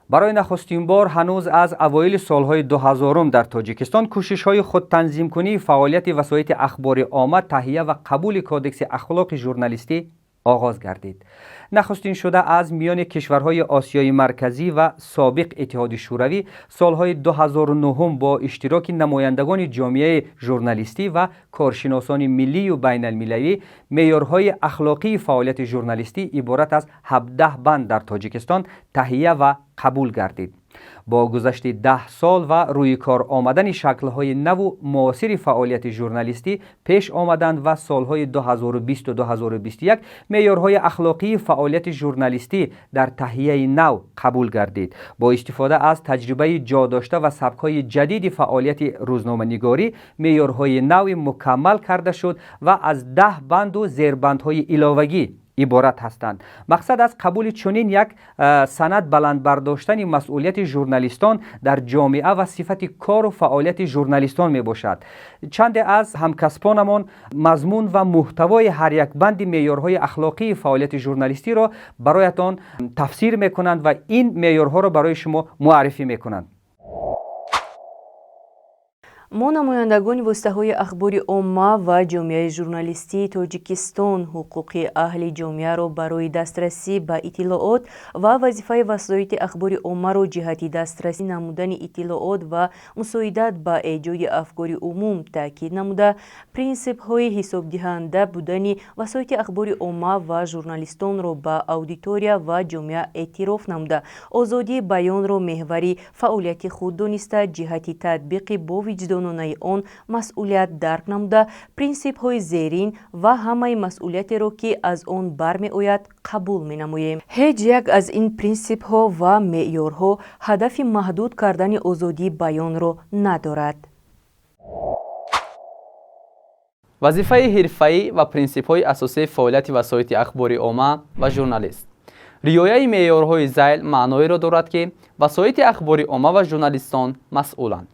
Барои нахустин бор ҳанӯз аз авоили солҳои 2000 дар Тоҷикистон кӯшишҳои худтанзимкунии фаъолияти васоити ахбори омма, таҳия ва қабули Кодекси ахлоқи журналистӣ оғоз гардид. Нахустин шуда аз миёни кишварҳои Осиёи Марказӣ ва собиқ Иттиҳоди Шӯравӣ солҳои 2009 бо иштироки намояндагони ҷомеаи журналистӣ ва коршиносони миллию байналмилалӣ меъёрҳои ахлоқии фаъолияти журналистӣ иборат аз 17 банд дар Тоҷикистон таҳия ва қабул гардид. Бо гузашти 10 сол ва рӯи кор омадани шаклҳои наву муосири фаъолияти журналистӣ пеш омаданд ва солҳои 2020 2021 меъёрҳои ахлоқии фаъолияти журналистӣ дар таҳияи нав қабул гардид. Бо истифода аз таҷрибаи ҷодошта ва сабкҳои ҷадиди фаъолияти рӯзноманигорӣ меъёрҳои нави мукаммал карда шуд ва аз 10 банду зербандҳои иловагӣ иборат ҳастанд. Мақсад аз қабули чунин як санад баланд бардоштани масъулияти журналистон дар ҷомеа ва сифати кору фаъолияти журналистон мебошад. Чанде аз ҳамкасбонамон мазмун ва муҳтавои ҳар як банди меъёрҳои ахлоқии фаъолияти журналистиро бароятон тафсир мекунанд ва ин меъёрҳоро барои шумо муаррифӣ мекунанд. Мо, намояндагони воситаҳои ахбори омма ва ҷомеаи журналистии Тоҷикистон, ҳуқуқи аҳли ҷомеаро барои дастрасӣ ба иттилоот ва вазифаи васоити ахбори оммаро ҷиҳати дастрасӣ намудани иттилоот ва мусоидат ба эҷоди афкори умум таъкид намуда, принсипҳои ҳисобдиҳанда будани васоити ахбори омма ва журналистонро ба аудитория ва ҷомеа эътироф намуда, озодии баёнро меҳвари фаъолияти худ дониста, ҷиҳати татбиқи бовиҷдононаи он масъулият дарк намуда, принсипҳои зерин ва ҳамаи масъулиятеро, ки аз он бармеояд, қабул менамоем. Ҳеҷ як аз ин принсипҳо ва меъёрҳо ҳадафи маҳдуд кардани озодии баёнро надорад. Вазифаи ҳирфаӣ ва принсипҳои асосии фаъолияти васоити ахбори омма ва журналист. Риояи меъёрҳои зайл маъноеро дорад, ки васоити ахбори омма ва журналистон масъуланд.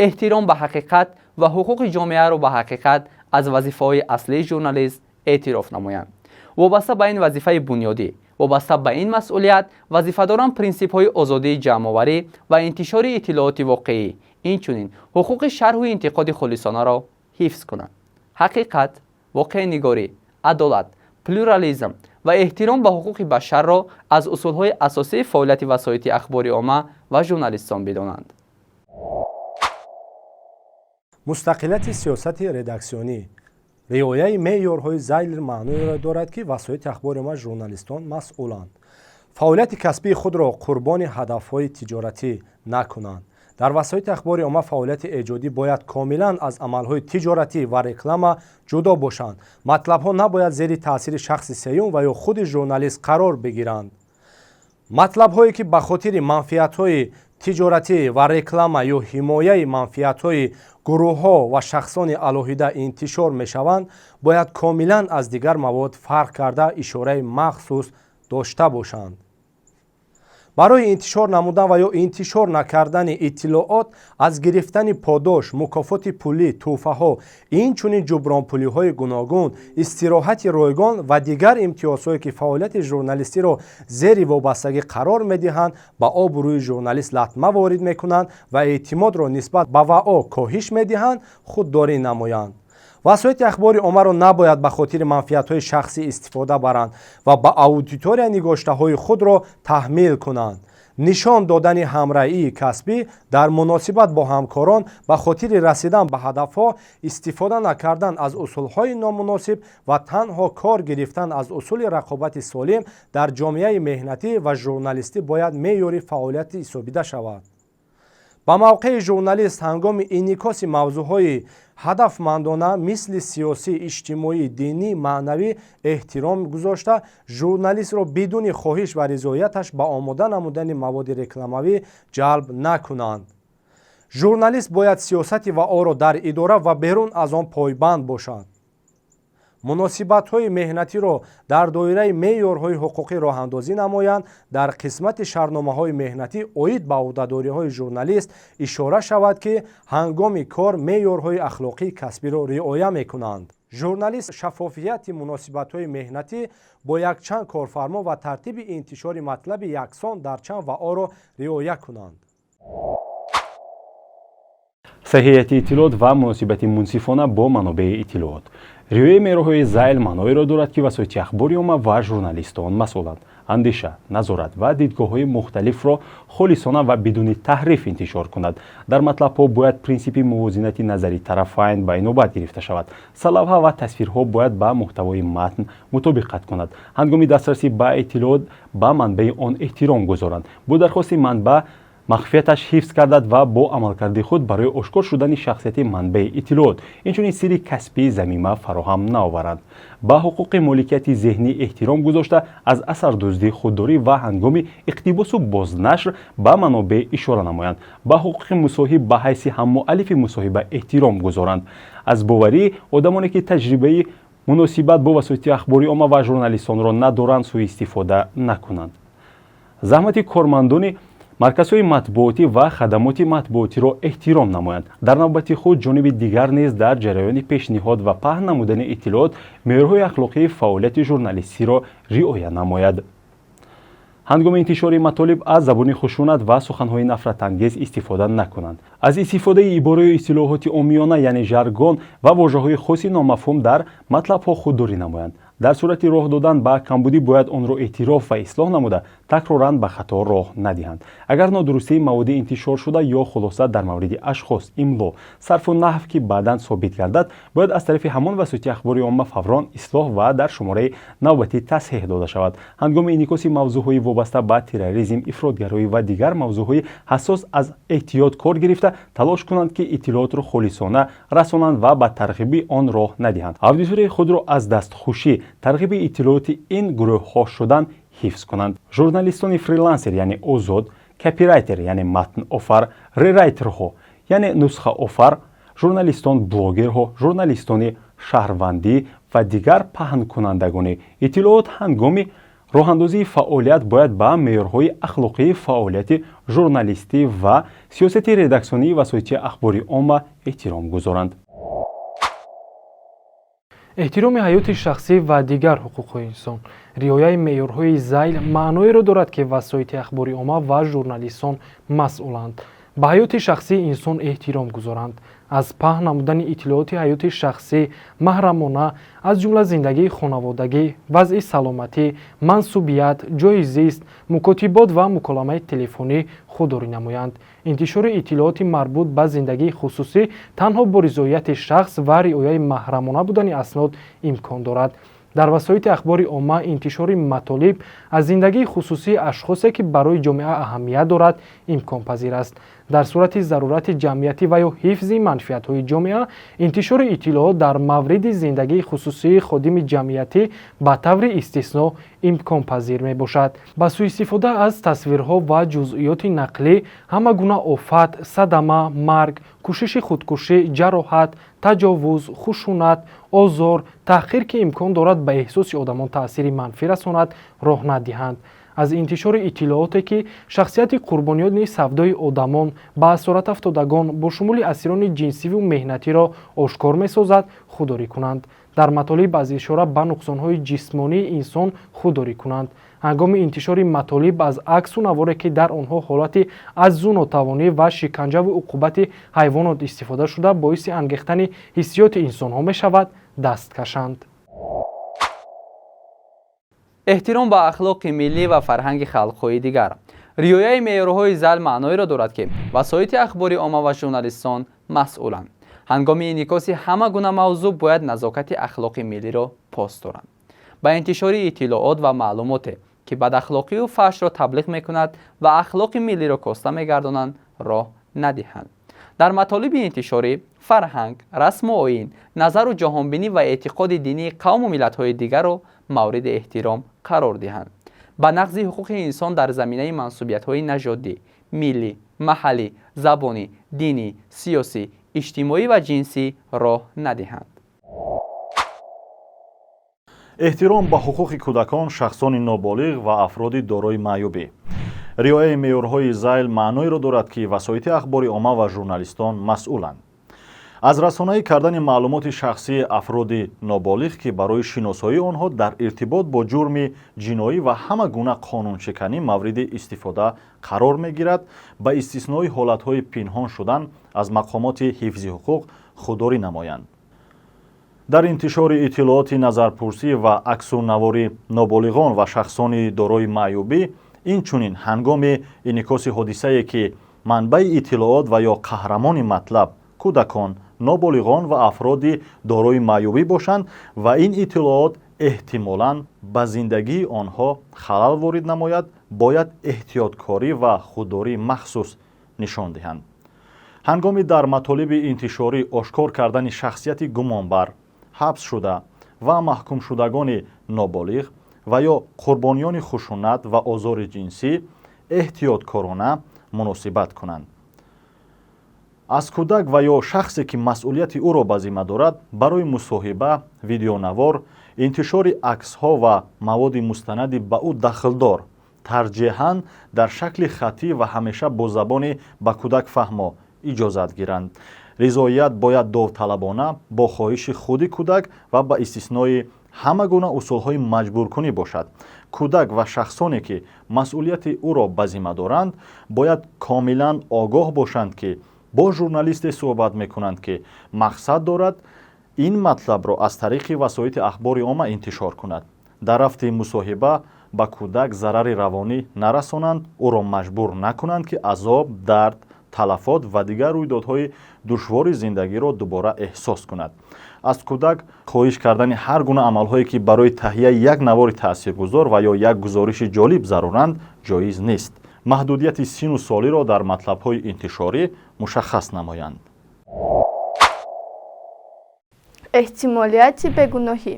Эҳтиром ба ҳақиқат ва ҳуқуқи ҷомеаро ба ҳақиқат аз вазифаҳои аслии журналист эътироф намоянд. Вобаста ба ин вазифаи бунёдӣ, вобаста ба ин масъулият, вазифадоран принсипҳои озодии ҷамъоварӣ ва интишори иттилооти воқеӣ, инчунин ҳуқуқи шарҳу интиқоди холисонаро ҳифз кунанд. Ҳақиқат, воқеънигорӣ, адолат, плюрализм ва эҳтиром ба ҳуқуқи башарро аз усулҳои асосии фаъолияти васоити ахбори омма ва журналистон бидонанд. Мустақилияти сиёсати редаксионӣ. Риояи меъёрҳои зайл маъноеро дорад, ки васоити ахбори омма, журналистон масъуланд фаъолияти касбии худро қурбони ҳадафҳои тиҷоратӣ накунанд. Дар васоити ахбори омма фаъолияти эҷодӣ бояд комилан аз амалҳои тиҷоратӣ ва реклама ҷудо бошанд. Матлабҳо набояд зери таъсири шахси сеюм ва ё худи журналист қарор бигиранд. Матлабҳое, ки ба хотири манфиатҳои тиҷоратӣ ва реклама ё ҳимояи манфиатҳои гурӯҳҳо ва шахсони алоҳида интишор мешаванд, бояд комилан аз дигар мавод фарқ карда, ишораи махсус дошта бошанд. Барои интишор намудан ва ё интишор накардани иттилоот аз гирифтани подош, мукофоти пулӣ, тӯҳфаҳо, инчунин ҷубронпулиҳои гуногун, истироҳати ройгон ва дигар имтиёзҳое, ки фаъолияти журналистиро зери вобастагӣ қарор медиҳанд, ба обрӯи журналист латма ворид мекунанд ва эътимодро нисбат ба ВАО коҳиш медиҳанд, худдорӣ намоянд. Васоити ахбори оммаро набояд ба хотири манфиатҳои шахсӣ истифода баранд ва ба аудитория нигоштаҳои худро таҳмил кунанд. Нишон додани ҳамраҳии касбӣ дар муносибат бо ҳамкорон ба хотири расидан ба ҳадафҳо, истифода накардан аз усулҳои номуносиб ва танҳо кор гирифтан аз усули рақобати солим дар ҷомеаи меҳнатӣ ва журналистӣ бояд меъёри фаъолияти ҳисобида шавад. Ба мавқеи журналист ҳангоми инъикоси мавзӯъҳои ҳадафмандона, мисли сиёсӣ, иҷтимоӣ, динӣ, маънавӣ, эҳтиром гузошта, журналистро бидуни хоҳиш ва ризояташ ба омода намудани маводи рекламавӣ ҷалб накунанд. Журналист бояд сиёсати ВАОро дар идора ва берун аз он пойбанд бошад. Муносибатҳои меҳнатиро дар доираи меъёрҳои ҳуқуқӣ роҳандозӣ намоянд. Дар қисмати шартномаҳои меҳнатӣ оид ба ӯҳдадориҳои журналист ишора шавад, ки ҳангоми кор меъёрҳои ахлоқии касбиро риоя мекунанд. Журналист шаффофияти муносибатҳои меҳнатӣ бо якчанд корфармо ва тартиби интишори матлаби яксон дар чанд ваоро риоя кунанд. Саҳияти иттилоот ва муносибати мунсифона бо манобеи иттилоот. Риояи меъёрҳои зайл маъноеро дорад, ки васоити ахбори омма ва журналистон масъуланд андеша, назорат ва дидгоҳҳои мухталифро холисона ва бидуни таҳриф интишор кунад. Дар матлабҳо бояд принсипи мувозинати назари тарафайн ба инобат гирифта шавад. Сарлавҳа ва тасвирҳо бояд ба муҳтавои матн мутобиқат кунад. Ҳангоми дастрасӣ ба иттилоот ба манбаи он эҳтиром гузоранд, бо дархости манбаъ махфияташ ҳифз гардад ва бо амалкарди худ барои ошкор шудани шахсияти манбаи иттилоот, инчунин сирри касбӣ замима фароҳам наоваранд. Ба ҳуқуқи моликияти зеҳнӣ эҳтиром гузошта, аз асардуздӣ худдорӣ ва ҳангоми иқтибосу бознашр ба манобеъ ишора намоянд. Ба ҳуқуқи мусоҳиб ба ҳайси ҳаммуаллифи мусоҳиба эҳтиром гузоранд. Аз боварии одамоне, ки таҷрибаи муносибат бо васоити ахбори омма ва журналистонро надоранд, сӯистифода накунанд. Заҳмати кормандони марказҳои матбуотӣ ва хадамоти матбуотиро эҳтиром намоянд. Дар навбати худ ҷониби дигар низ дар ҷараёни пешниҳод ва паҳн намудани иттилоот меъёрҳои ахлоқии фаъолияти журналистиро риоя намояд. Ҳангоми интишори матолиб аз забони хушунат ва суханҳои нафратангез истифода накунанд. Аз истифодаи ибораю истилоҳоти омиёна, яъне жаргон ва вожаҳои хоси номафҳум дар матлабҳо худдорӣ намоянд. Дар сурати роҳ додан ба камбудӣ бояд онро эътироф ва ислоҳ намуда, такроран ба хато роҳ надиҳанд. Агар нодурустии маводи интишоршуда ё хулоса дар мавриди ашхос, имло, сарфу наҳв, ки баъдан собит гардад, бояд аз тарафи ҳамон васоити ахбори омма фавран ислоҳ ва дар шумораи навбатӣ тасҳеҳ дода шавад. Ҳангоми инъикоси мавзӯъҳои вобаста ба терроризм, ифротгароӣ ва дигар мавзӯъҳои ҳассос аз эҳтиёт кор гирифта, талош кунанд, ки иттилоотро холисона расонанд ва ба тарғиби он роҳ надиҳанд. Аудиторияи худро аз дастхушӣ тарғиби иттилооти ин гурӯҳҳо шудан ҳифз кунанд. Журналистони фрилансер, яъне озод, копирайтер, яъне матнофар, рерайтерҳо, яъне нусхаофар, журналистон блогерҳо, журналистони шаҳрвандӣ ва дигар паҳнкунандагони иттилоот ҳангоми роҳандозии фаъолият бояд ба меъёрҳои ахлоқии фаъолияти журналистӣ ва сиёсати редаксионии васоити ахбори омма эҳтиром гузоранд. Эҳтироми ҳаёти шахсӣ ва дигар ҳуқуқҳои инсон. Риояи меъёрҳои зайл маъноеро дорад, ки васоити ахбори омма ва журналистон масъуланд ба ҳаёти шахсии инсон эҳтиром гузоранд, аз паҳн намудани иттилооти ҳаёти шахсӣ маҳрамона, аз ҷумла зиндагии хонаводагӣ, вазъи саломатӣ, мансубият, ҷойи зист, мукотибот ва муколамаи телефонӣ худдорӣ намоянд. Интишори иттилооти марбут ба зиндагии хусусӣ танҳо бо ризоияти шахс ва риояи маҳрамона будани аснод имкон дорад. Дар васоити ахбори омма интишори матолиб аз зиндагии хусусии ашхосе, ки барои ҷомеа аҳамият дорад, имконпазир аст. Дар сурати зарурати ҷамъиятӣ ва ё ҳифзи манфиатҳои ҷомеа, интишори иттилоот дар мавриди зиндагии хусусии ходими ҷамъиятӣ ба таври истисно имконпазир мебошад. Ба сӯистифода аз тасвирҳо ва ҷузъиёти нақлӣ ҳама гуна офат, садама, марг, кӯшиши худкушӣ, ҷароҳат, таҷовуз, хушунат, озор, таҳқир, ки имкон дорад ба эҳсоси одамон таъсири манфӣ расонад, роҳ надиҳанд. Аз интишори иттилооте, ки шахсияти қурбониёни савдои одамон, ба асорат афтодагон, бо шумули асирони ҷинсиву меҳнатиро ошкор месозад, худдорӣ кунанд. Дар матолиб аз ишора ба нуқсонҳои ҷисмонии инсон худдорӣ кунанд. Ҳангоми интишори матолиб аз аксу наворе, ки дар онҳо ҳолати аҷзу нотавонӣ ва шиканҷаву уқубати ҳайвонот истифода шуда, боиси ангехтани ҳиссиёти инсонҳо мешавад, даст кашанд. Эҳтиром ба ахлоқи миллӣ ва фарҳанги халқҳои дигар. Риояи меъёрҳои зайл маъноеро дорад, ки васоити ахбори омма ва журналистон масъуланд ҳангоми инъикоси ҳама гуна мавзӯъ бояд назокати ахлоқи миллиро пос доранд, ба интишори иттилоот ва маълумоте, ки бадахлоқию фаҳшро таблиғ мекунад ва ахлоқи миллиро коста мегардонанд, роҳ надиҳанд. Дар матолиби интишорӣ фарҳанг, расму оин, назару ҷаҳонбинӣ ва эътиқоди динии қавму миллатҳои дигарро мавриди эҳтиром қарор диҳанд. Ба нақзи ҳуқуқи инсон дар заминаи мансубиятҳои нажодӣ, миллӣ, маҳаллӣ, забонӣ, динӣ, сиёсӣ, иҷтимоӣ ва ҷинсӣ роҳ надиҳанд. Эҳтиром ба ҳуқуқи кӯдакон, шахсони ноболиғ ва афроди дорои маъюбӣ. Риояи меъёрҳои зайл маъноеро дорад, ки васоити ахбори омма ва журналистон масъуланд. Аз расонаӣ кардани маълумоти шахсии афроди ноболиғ, ки барои шиносоии онҳо дар иртибот бо ҷурми ҷиноӣ ва ҳама гуна қонуншиканӣ мавриди истифода қарор мегирад, ба истиснои ҳолатҳои пинҳон шудан аз мақомоти ҳифзи ҳуқуқ худдорӣ намоянд. Дар интишори иттилооти назарпурсӣ ва аксу навори ноболиғон ва шахсони дорои маъюбӣ, инчунин ҳангоми инъикоси ҳодисае, ки манбаи иттилоот ва ё қаҳрамони матлаб кӯдакон, ноболиғон ва афроди дорои маъюбӣ бошанд ва ин иттилоот эҳтимолан ба зиндагии онҳо халал ворид намояд, бояд эҳтиёткорӣ ва худдории махсус нишон диҳанд. Ҳангоми дар матолиби интишорӣ ошкор кардани шахсияти гумонбар, ҳабсшуда ва маҳкумшудагони ноболиғ ва ё қурбониёни хушунат ва озори ҷинсӣ эҳтиёткорона муносибат кунанд. Аз кӯдак ва ё шахсе, ки масъулияти ӯро ба зимма дорад, барои мусоҳиба, видеонавор, интишори аксҳо ва маводи мустанади ба ӯ дахлдор тарҷеҳан дар шакли хаттӣ ва ҳамеша бо забони ба кӯдак фаҳмо иҷозат гиранд. Ризоият бояд довталабона, бо хоҳиши худи кӯдак ва ба истиснои ҳама гуна усулҳои маҷбуркунӣ бошад. Кӯдак ва шахсоне, ки масъулияти ӯро ба зимма доранд, бояд комилан огоҳ бошанд, ки бо журналисте суҳбат мекунанд, ки мақсад дорад ин матлабро аз тариқи васоити ахбори омма интишор кунад. Дар рафти мусоҳиба ба кӯдак зарари равонӣ нарасонанд, ӯро маҷбур накунанд, ки азоб, дард, талафот ва дигар рӯйдодҳои душвори зиндагиро дубора эҳсос кунад. Аз кӯдак хоҳиш кардани ҳар гуна амалҳое, ки барои таҳияи як навори таъсиргузор ва ё як гузориши ҷолиб заруранд, ҷоиз нест. Маҳдудияти сину солиро дар матлабҳои интишорӣ мушаххас намоянд. Эҳтимолияти бегуноҳӣ.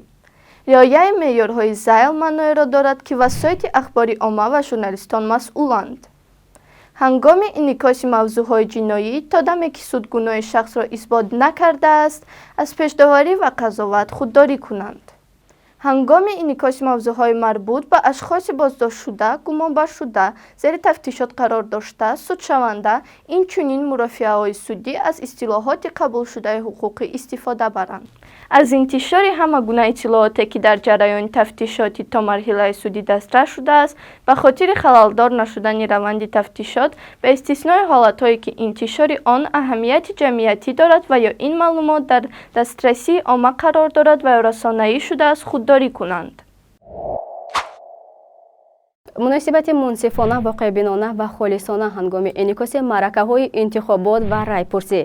Риояи меъёрҳои зайл маъноеро дорад, ки васоити ахбори омма ва журналистон масъуланд. Ҳангоми инъикоси мавзӯъҳои ҷиноӣ, то даме ки суд гуноҳи шахсро исбот накардааст, аз пешдоварӣ ва қазоват худдорӣ кунанд. Ҳангоми инъикоси мавзӯъҳои марбут ба ашхоси боздоштшуда, гумонбаршуда, зери тафтишот қарор дошта, судшаванда, инчунин мурофиаҳои судӣ аз истилоҳоти қабулшудаи ҳуқуқӣ истифода баранд. Аз интишори ҳама гуна иттилооте, ки дар ҷараёни тафтишоти то марҳилаи судӣ дастрас шудааст, ба хотири халалдор нашудани раванди тафтишот, ба истиснои ҳолатҳое, ки интишори он аҳамияти ҷамъиятӣ дорад ва ё ин маълумот дар дастрасии омма қарор дорад ва ё расонаӣ шудааст, худдорӣ кунанд. Муносибати мунсифона, воқеъбинона ва холисона ҳангоми инъикоси маъракаҳои интихобот ва райпурсӣ.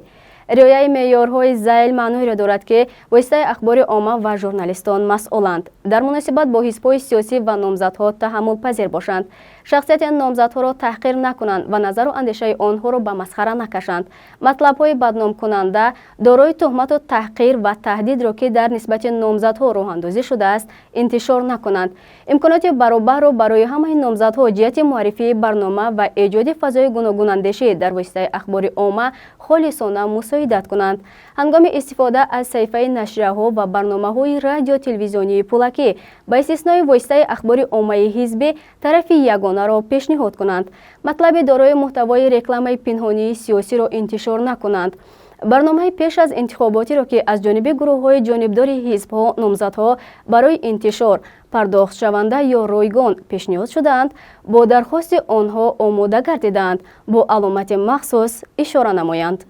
Риояи меъёрҳои зайл маъноеро дорад, ки воситаи ахбори омма ва журналистон масъуланд. Дар муносибат бо ҳизбҳои сиёсӣ ва номзадҳо таҳаммулпазир бошанд. Шахсияти номзадҳоро таҳқир накунанд ва назару андешаи онҳоро ба масхара накашанд. Матлабҳои бадномкунанда дорои туҳмату таҳқир ва таҳдидро, ки дар нисбати номзадҳо роҳандозӣ шудааст, интишор накунанд. Имконоти баробарро барои ҳамаи номзадҳо ҷиҳати муаррифии барнома ва эҷоди фазои гуногунандешӣ дар воситаи ахбори омма холисона мусоидат кунанд. Ҳангоми истифода аз саҳифаи нашрияҳо ва барномаҳои радио-телевизионии пулакӣ ба истиснои воситаи ахбори оммаи ҳизбӣ тарафи ягонаро пешниҳод кунанд. Матлаби дорои муҳтавои рекламаи пинҳонии сиёсиро интишор накунанд. Барномаи пеш аз интихоботиро, ки аз ҷониби гурӯҳҳои ҷонибдори ҳизбҳо, номзадҳо барои интишор пардохтшаванда ё ройгон пешниҳод шудаанд, бо дархости онҳо омода гардидаанд, бо аломати махсус ишора намоянд.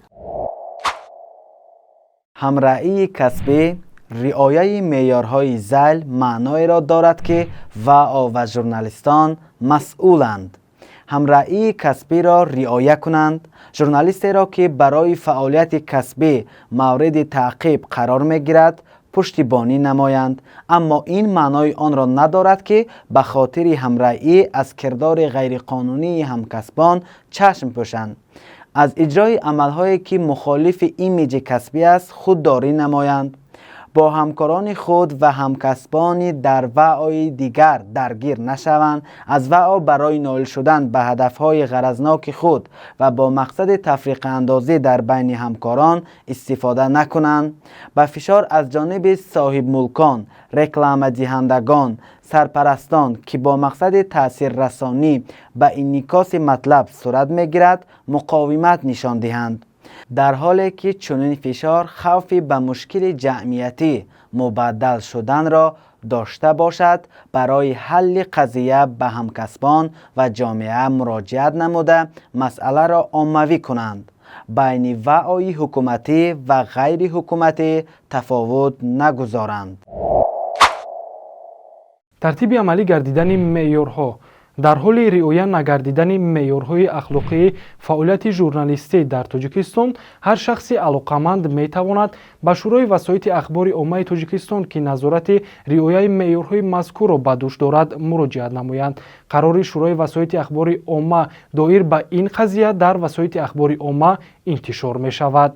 Ҳамраҳии касбӣ. Риояи меъёрҳои зайл маъноеро дорад, ки ВАО ва журналистон масъуланд. Ҳамраҳии касбиро риоя кунанд. Журналистеро, ки барои фаъолияти касбӣ мавриди таъқиб қарор мегирад, пуштибонӣ намоянд, аммо ин маънои онро надорад, ки ба хотири ҳамраҳӣ аз кирдори ғайриқонунии ҳамкасбон чашм пӯшанд. Аз иҷрои амалҳое, ки мухолифи имиҷи касбӣ аст, худдорӣ намоянд. Бо ҳамкорони худ ва ҳамкасбони дар ВАОи дигар даргир нашаванд. Аз ВАО барои ноил шудан ба ҳадафҳои ғаразноки худ ва бо мақсади тафриқаандозӣ дар байни ҳамкорон истифода накунанд. Ба фишор аз ҷониби соҳибмулкон, рекламадиҳандагон, сарпарастон, ки бо мақсади таъсиррасонӣ ба инъикоси матлаб сурат мегирад, муқовимат нишон диҳанд. Дар ҳоле ки чунин фишор хавфи ба мушкили ҷамъиятӣ мубаддал шуданро дошта бошад, барои ҳалли қазия ба ҳамкасбон ва ҷомеа муроҷиат намуда, масъаларо оммавӣ кунанд. Байни ваои ҳукуматӣ ва ғайриҳукуматӣ тафовут нагузоранд. Тартиби амалӣ гардидани меъёрҳо. Дар ҳоли риоя нагардидани меъёрҳои ахлоқии фаъолияти журналистӣ дар Тоҷикистон, ҳар шахси алоқаманд метавонад ба Шӯрои васоити ахбори оммаи Тоҷикистон, ки назорати риояи меъёрҳои мазкурро ба дӯш дорад, муроҷиат намоянд. Қарори Шӯрои васоити ахбори омма доир ба ин қазия дар васоити ахбори омма интишор мешавад.